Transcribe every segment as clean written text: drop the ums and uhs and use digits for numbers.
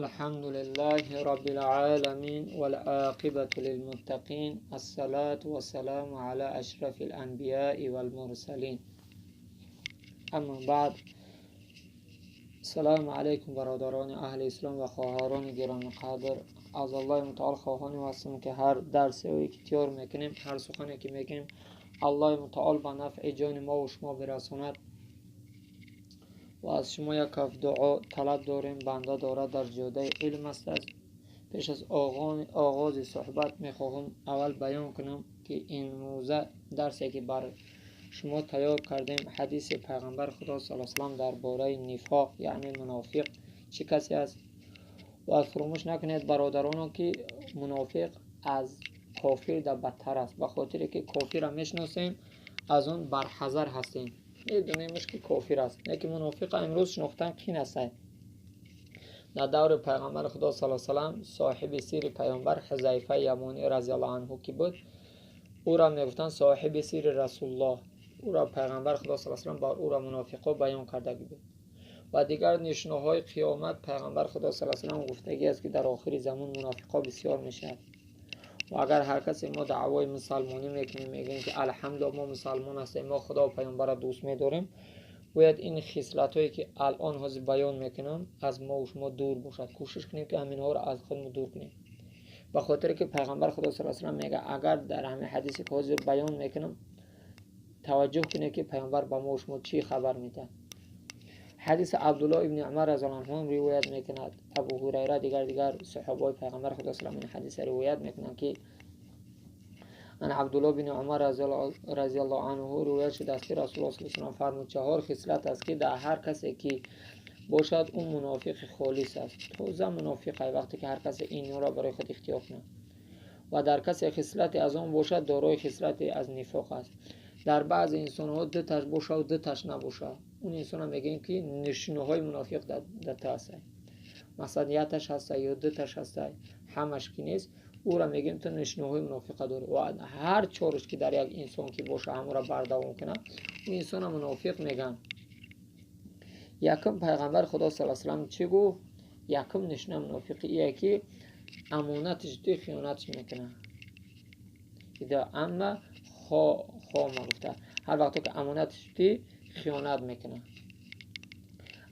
الحمد لله رب العالمين والعاقبة للمتقين الصلاة والسلام على أشرف الأنبياء والمرسلين اما بعد. السلام علیکم برادران اهل اسلام و خواهران گرامی قدر. از الله متعال خواهانی هستم که هر درسی که تیار میکنیم، هر سخنی که میگیم، الله متعال به نفع جان ما و شما برساند و از شما یک کف دعا طلب داریم. بنده دارد در جاده علم است. پیش از آغاز صحبت میخواهم اول بیان کنم که این موضوع درسی که بر شما تیار کردیم، حدیث پیغمبر خدا صلی الله علیه و سلم درباره نفاق، یعنی منافق چه کسی است. و فراموش نکنید برادرانو که منافق از کافر در بدتر است، به خاطر که کافر را میشناسیم، از اون برحذر هستیم، میدونیمش که کافر است. یکی منافق امروز شناختن کین است. در دور پیغمبر خدا صلی الله علیه و سلم صاحب سیر پیامبر حذیفه یمانی رضی الله عنه که بود، او را میگفتند صاحب سیر رسول الله. او را پیغمبر خدا صلی الله علیه و سلم بر او را منافقا بیان کرده بود. و دیگر نشانه‌های قیامت پیغمبر خدا صلی الله علیه و سلم گفتگی است که در آخر زمان منافقا بسیار میشود. و اگر هر کسی ما دعوای مسلمانی میکنیم، میگیم که الحمدلله ما مسلمان هستیم، ما خدا و پیامبر را دوست میداریم، باید این خصلت هایی که الان حاضر بیان میکنم از ما و شما دور باشد. کوشش کنیم که همینها را از خود دور کنیم، به خاطر که پیغمبر خدا صلی الله علیه و سلم میگه اگر در همین حدیثی که حاضر بیان میکنم توجه کنید که پیامبر با ما و شما چی خبر میده. حدیث عبدالله ابن عمر رضی الله عنه روایت میکند، ابو هریره، دیگر صحابه پیغمبر خدا صلی الله علیه و حدیث روایت میکنند که ان عبدالله بن عمر رضی الله عنه روایت شده است که رسول الله صلی الله علیه و سلم فرمود چهار خصلت است که در هر کسی که باشد اون منافق خالص است. تازه منافق وقتی که هر کسی این را برای خود اختیار کند و در کسی خصلتی از آن باشد دارای خصلتی از نفاق است. در بعض انسان ها دو تاش باشه و دو تاش نباشه، اون انسان ها میگیم که نشونه های منافق در تا هست، مثلا یک تاش هست یا دو تاش هست، همش که نیست، او را میگیم تو نشونه های منافق داره. و هر چهارش که در یک انسان که باشه همون را بردوام کنه، اون انسان منافق میگن. یکم پیغمبر خدا صلی الله علیه و سلم چی گفت؟ یکم نشونه منافقی ایه که امانتش دی خیانتش میکنه. اذا اما خامه گفته هر وقت که امانتش دی خیانت میکنه.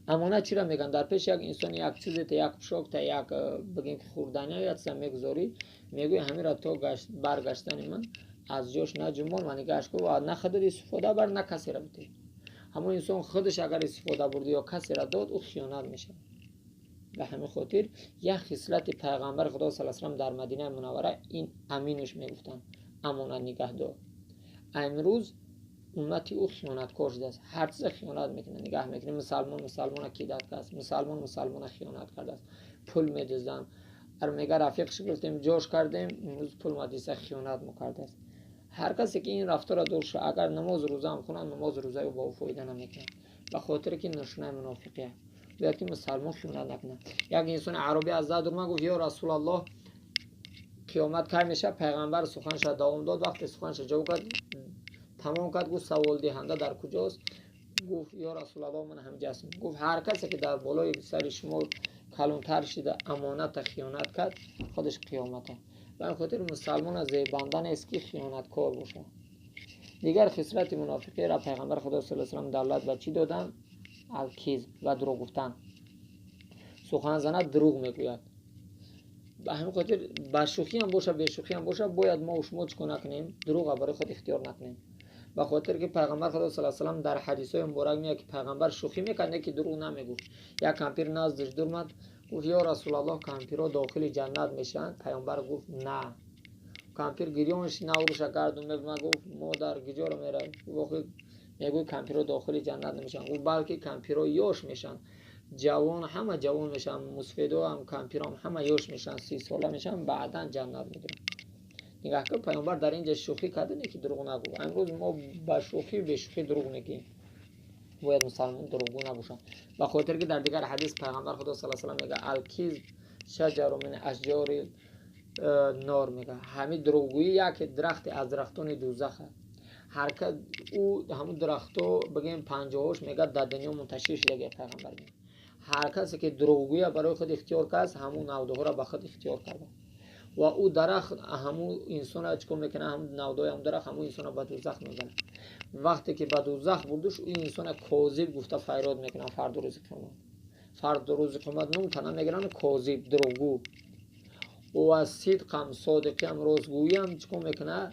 امانت چی را میگن؟ در پیش یک انسان یک چیزی تا یک پوشاک تا یک بگیم که خوردنی یا چیز میگذاری، میگوی همین را تا برگشتن من از جاش نجنبان و نگهش کن و نه خودت استفاده بر نه کسی را بده. همون انسان خودش اگر استفاده برد یا کسی را داد، او خیانت میشه. به همین خاطر یک خصلت پیغمبر خدا صلی الله علیه و سلم در مدینه منوره این امینش میگفتن، امانت نگهدار. امروز امت او خیانتکار شده است، هر چیز خیانت میکنه. نگاه میکنه مسلمان مسلمان کیدت است، مسلمان مسلمان خیانت کرده است، پول میدزدن. ار میگه رفیقش گرفتیم جوش کردیم، امروز پول مدیسه خیانت میکرده است. هر کسی که این رفتار دور شه، اگر نماز روزه هم خونه، نماز روزه او با او فایده نمیکنه، به خاطر که نشونه منافقیه. باید که مسلمان خیانت نکنه. یک انسان عربی از در ما گفت یا رسول الله قیامت کی میشه؟ پیغمبر سخنش دوام داد، وقتی سخنش جواب کرد تمام کرد، گفت سوال دهنده در کجاست؟ گفت یا رسول الله من هم جسم. گفت هر کسی که در بالای سر شما کلونتر شده امانت خیانت کرد، خودش قیامته. به خاطر مسلمان از بنده نیست که خیانتکار باشه. دیگر خصلت منافقی را پیغمبر خدا صلی الله علیه و سلم دلالت به چی دادن؟ الکذب و دروغ گفتن. سخن زند دروغ میگوید. به همین خاطر به شوخی هم باشه به شوخی هم باشه، باید ما و شما چیکار نکنیم؟ دروغ برای خود اختیار نکنیم. به خاطر که پیغمبر خدا صلی الله علیه و سلم در حدیث های مبارک میگه که پیغمبر شوخی میکرد نه که دروغ نمیگفت. یک کمپیر نزدش درآمد، گفت یا رسول الله کمپیرها داخل جنت میشن؟ پیغمبر گفت نه. کمپیر گریانش نوروش گردون میگفت گفت مادر کجا رو میره؟ گفت میگوی کمپیرها داخل جنت نمیشن. گفت بلکه کمپیرها یاش میشن، جوان همه جوان میشن، مسفدو هم کمپیرام همه یاش میشن، 30 ساله میشن، بعدا جنت میدن. نگاه کن پیامبر در اینجا شوخی کرده نه که دروغ نگو. امروز ما با شوخی به شوخی دروغ میگیم. باید مسلمان دروغگو نباشن. به خاطر که در دیگر حدیث پیغمبر خدا صلی الله علیه و سلم میگه الکذب شجر من اشجار نار، میگه همین دروغگویی یک درخت از درختان دوزخ. هر که او همون درختو بگیم پنجهاش میگه در دنیا منتشر شده. پیغمبر میگه Ҳар касе ки дурӯғгӯя барои худ ихтиёр кард, ҳамун навдаҳоро ба худ ихтиёр карда ва ӯ дарахт ҳамун инсонро чӣ кор мекунад? Ҳамун навдаҳои ҳамун дарахт ҳамун инсонро ба дӯзах мебарад. Вақте ки ба дӯзах бурдуш, ӯ инсонро козиб гуфта фарёд мекунад фарду рӯзи қиёмат. Фарду рӯзи қиёмат нум тана мегиранд козиб, дурӯғгӯ. Ва сидқам, содиқиам, ростгӯиам чӣ кор мекунад?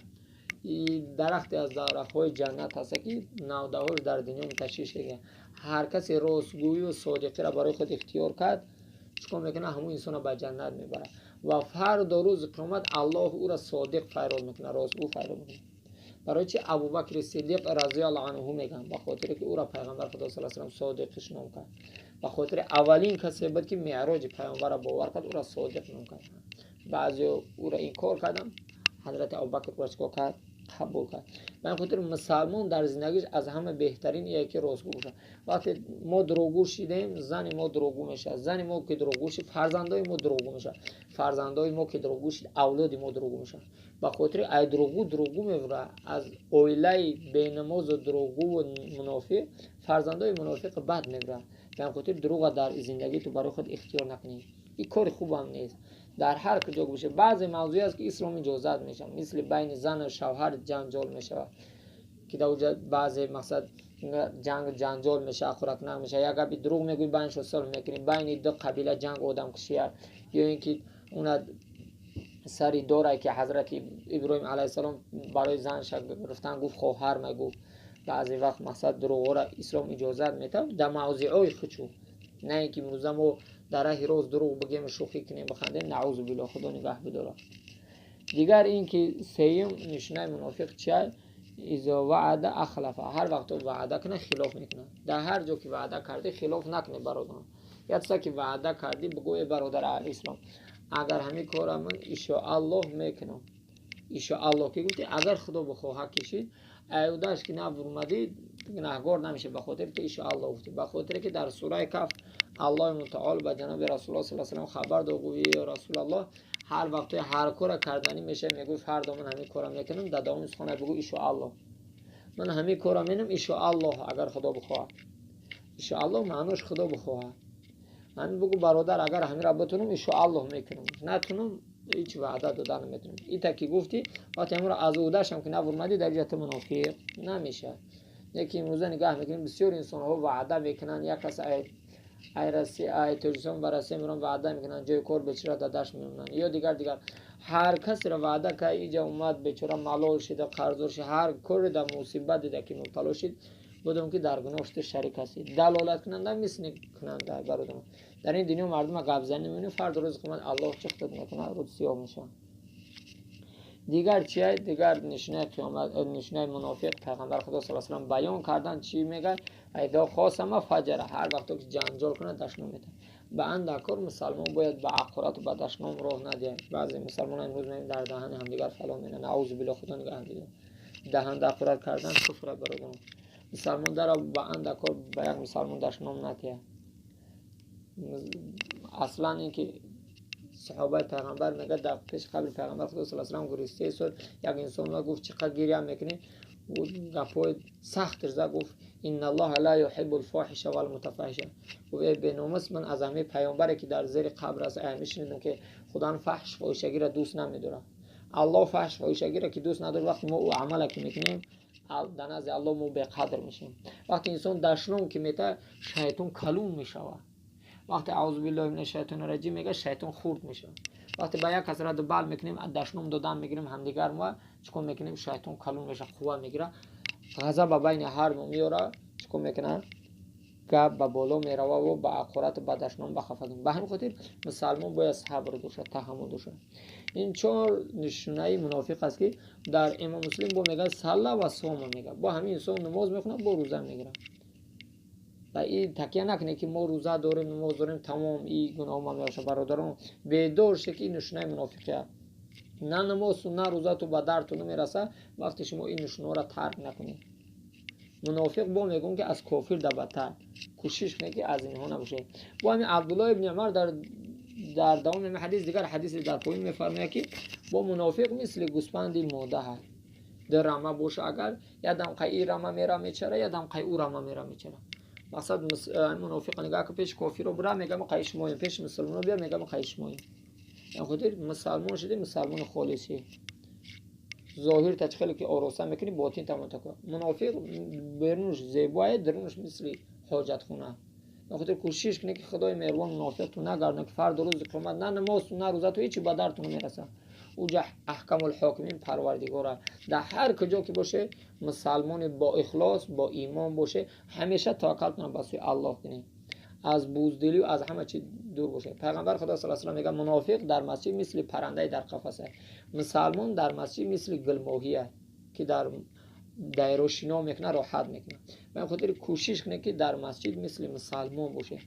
Дарахте аз дарахтҳои ҷаннат ҳаста, ки навдаҳош дар дунё муташиш шуда. Ҳар касе ростгӯию содиқиро барои худ ихтиёр кард, чӣ кор мекунад? Ҳамун инсонро ба ҷаннат мебарад ва фардо рӯзи қиёмат Аллоҳ ӯро содиқ фарёд мекунад, ростгӯ фарёд мекунад. Барои чи Абубакри Сиддиқ разияллоҳу анҳу мегӯянд? Ба хотире ки ӯро пайғамбар Худо саллаллоҳу алайҳи васаллам содиқиш ном кард. Ба хотири аввалин касе буд, ки меъроҷи пайғамбарро бовар кард, ӯро содиқ ном кард. Баъзео ӯро инкор карданд, ҳазрати Абубакр ӯро чӣ кор кард? Қабул кард. Ба ин хотир мусалмон дар зиндагиш аз ҳама беҳтарин ие ки ростгӯ бошад. Вақте мо дурӯғгӯ шидем, зани мо дурӯғгӯ мешавад. Зани мо ки дурӯғгӯ шид, фарзандои мо дурӯғгӯ мешавад. Фарзандои мо ки дурӯғгӯ шид, авлоди мо дурӯғгӯ мешавад. Ба хотири ай дурӯғгӯ дурӯғгӯ мебурад. Аз оилаи бенамозу дурӯғгӯву мунофиқ фарзандои мунофиқ бад мебурад. Ба ин хотир дурӯға дар зиндагии ту барои худ ихтиёр накунӣ. Ин кори хубам нест. Дар ҳар куҷо бошад, баъзе мавзӯе аст, ки ислом иҷозат мешавад, мисли байни зану шавҳар ҷанҷол мешавад, ки дар оҷа баъзе мақсад ҷанг ҷанҷол мешавад, хӯракнак мешавад, як гапи дурӯғ мегӯӣ, байнашо сулҳ мекунӣ. Байни ду қабила ҷанг, одамкушия, ё ин ки уна сари дорае, ки ҳазрати Иброҳим алайҳиссалом барои занша гирифтан гуфт, хоҳар мегуфт. Баъзе вақт мақсад дурӯғҳоро ислом иҷозат метавад дар мавзеъҳои хучу, на ин ки имрӯза мо дар раҳи рост дурӯғ бигем, шӯхӣ кунем, бихандем. Наъузу биллоҳ, Худо нигаҳ бидорад. Дигар ин ки сеюм нишонаи мунофиқ чия? Изо ваъда ахлафа. Ҳар вақто ваъда кунад, хилоф мекунад. Дар ҳар ҷо ки ваъда кардӣ, хилоф накунӣ, бародарон. Як чиза ки ваъда кардӣ, бигӯ: э бародар аҳли ислом, агар ҳамин кора ман иншоаллоҳ мекунам. Иншоаллоҳ ки гуфтӣ, агар Худо бихоҳад, кишид аюдаш ки набурмадӣ, гунаҳгор намешавӣ, ба хотире ки иншоаллоҳ гуфтӣ. Ба хотире ки дар сураи Каф Аллоҳи мутаол ба ҷаноби Расулуллоҳ саллаллоҳу алайҳи васаллам хабар дод, гуфт: ё Расулаллоҳ, ҳар вақте ҳар кора карданӣ мешавӣ, мегӯй: фардо ман ҳамин кора мекунам, дар давоми сухана бигӯ: иншоаллоҳ ман ҳамин кора менам, иншоаллоҳ, агар Худо бихоҳад. Иншоаллоҳ маънош Худо бихоҳад. Ҳамин бигӯ: бародар, агар ҳаминро битунам, иншоаллоҳ мекунам, натунам, ҳеҷ ваъда дода наметунам. Ита ки гуфтӣ, вақте ҳамонро аз ӯҳдашам ки набурмадӣ, дар инҷа ту мунофиқ намешавад. Яке имрӯза нигаҳ мекунем, бисёр инсонҳо ваъда мекунанд. Як кас ай Россия, ай Тоҷикистон ба Россия мераванд, ваъда мекунанд ҷои кор, бечора дадаш мемонанд ё дигар дигар. Ҳар касеро ваъда кард, иҷа омад, бечора малол шида, қарздор шид, ҳар коре дар мусибат дида ки мубтало шид, будам ки дар гуноҳ ту шарик ҳастӣ. Далолаткунанда мисли кунанда, бародарон. Дар ин дунё мардума гапзанӣ мебинӣ, фардо рӯзи қиёмат Аллоҳ чӣ худат мекунад, рӯз сиёҳ мешавад. Дигар чия? Дигар нишонаи қиёмат, нишонаи мунофиқ пайғамбар Худо саллаллоҳу алайҳи васаллам баён кардан, чӣ мегӯяд? Айдо хосама фаҷара. Ҳар вақто ки ҷанҷол кунад, дашном медиҳад. Ба андак кор мусалмон бояд ба ҳақорат ба дашном роҳ надиҳад. Баъзе мусалмонон имрӯз мебинем, дар даҳани ҳамдигар фалон менанд. Наъузу биллоҳ, Худо нигаҳ бидорад. Даҳан ҳақорат кардан куфр, бародарон. Мусалмон дара ба андак кор ба як мусалмон дашном надиҳад. Аслан ин ки саҳобаи пайғамбар мегӯяд, дар пеши қабри пайғамбар Худо саллаллоҳу алайҳи васаллам гуристе истод. Як инсон гуфт: чӣ қадр гиря мекунӣ? Гапҳои сахтш зад, гуфт: инналлоҳа ла юҳиббул фоҳиша вал мутафаҳиша. Гуфт: эй беномус, ман аз ҳамаи паёмбаре ки дар зери қабр аст ҳамин шунидам, ки Худо фаҳш фоҳишагиро дӯст намедорад. Аллоҳ фаҳш фоҳишагиро ки дӯст надорад, вақте мо ӯ амала ки мекунем, дар назди Аллоҳ мо беқадр мешавем. Вақте инсон дашном ки метаҳад, шайтон калун мешавад. Вақте аъузу биллоҳи мина шайтони раҷим мегӯяд, шайтон хурд мешавад. Вақте ба як кас радду бал мекунем, дашном додан мегирем ҳамдигар, мо чӣ кор мекунем? Шайтон калун мешавад, қувва мегирад, ғазаб ба байни ҳар мо меорад. Чӣ кор мекунад? Гап ба боло мерава ва ба ҳақорату ба дашном, ба хафагӣ. Ба ҳамин хотир мусалмон бояд сабр дошад, таҳаммул дошад. Ин чор нишонаи мунофиқ аст, ки дар Имом Муслим бо мегӯяд: салла ва сома, мегӯяд, бо ҳамин инсон намоз мехонад, бо рӯза мегирад. Ва ин такя накунед, ки мо рӯза дорем, намоз дорем, тамом, и гуноҳ ма меошад. Бародарон, бедор ше, ки ин нишонаи мунофиқия. На намозту, на рӯзату ба дардту намерасад, вақте шумо ин нишонаҳоро тарк накунед. Мунофиқ бо мегӯм, ки аз кофир да бадтар. Кӯшиш кунед, ки аз инҳо набошед. Бо ҳамин Абдуллоҳ ибни Умар дар давоми ҳамин ҳадис, дигар ҳадисе дар поён мефармояд, ки бо мунофиқ мисли гӯспанди мода ҳаст. Ду рама боша агар, як дам қай ин рама мера мечара, як дам қай ӯ рама мера мечара. Мақсад мунофиқ нигоҳ ки пеш кофиро бура мегам қай шумоем, пеш мусулмоно бия мегам қай шумоем. Ин хотир мусулмон шуди, мусулмони холисӣ. Зоҳир та чӣ хеле ки ороста мекунӣ, ботин тамом та. Мунофиқ берунаш зебоае, дарунаш мисли ҳоҷатхона. Ин хотир кӯшиш кунӣ ки Худои меҳрубон мунофиқ ту нагардон, ки фардо рӯзи қиёмат на намоз ту, на рӯза ту ҳечи ба дардту намерасад. Уҷа аҳкамул ҳокимин Парвардигора. Дар ҳар куҷо ки боше, мусалмони бо ихлос, бо имон боше, ҳамеша таваккалтона ба сӯи Аллоҳ кунед, аз буздилию аз ҳама чи дур боше. Пайғамбар Худо саллаллоҳу алайҳи васаллам мегӯяд: мунофиқ дар масҷид мисли паррандаи дар қафас аст, мусалмон дар масҷид мисли гулмоҳӣ аст, ки дар дайро шино мекунад, роҳат мекунад. Ба ин хотир кӯшиш кунед, ки дар масҷид мисли мусалмон боше,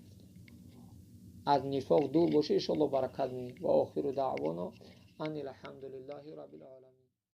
аз нифоқ дур боше, иншоалло баракат меёбед. Ва охиру даъвоно ан алҳамдулиллаҳи раббил оламин.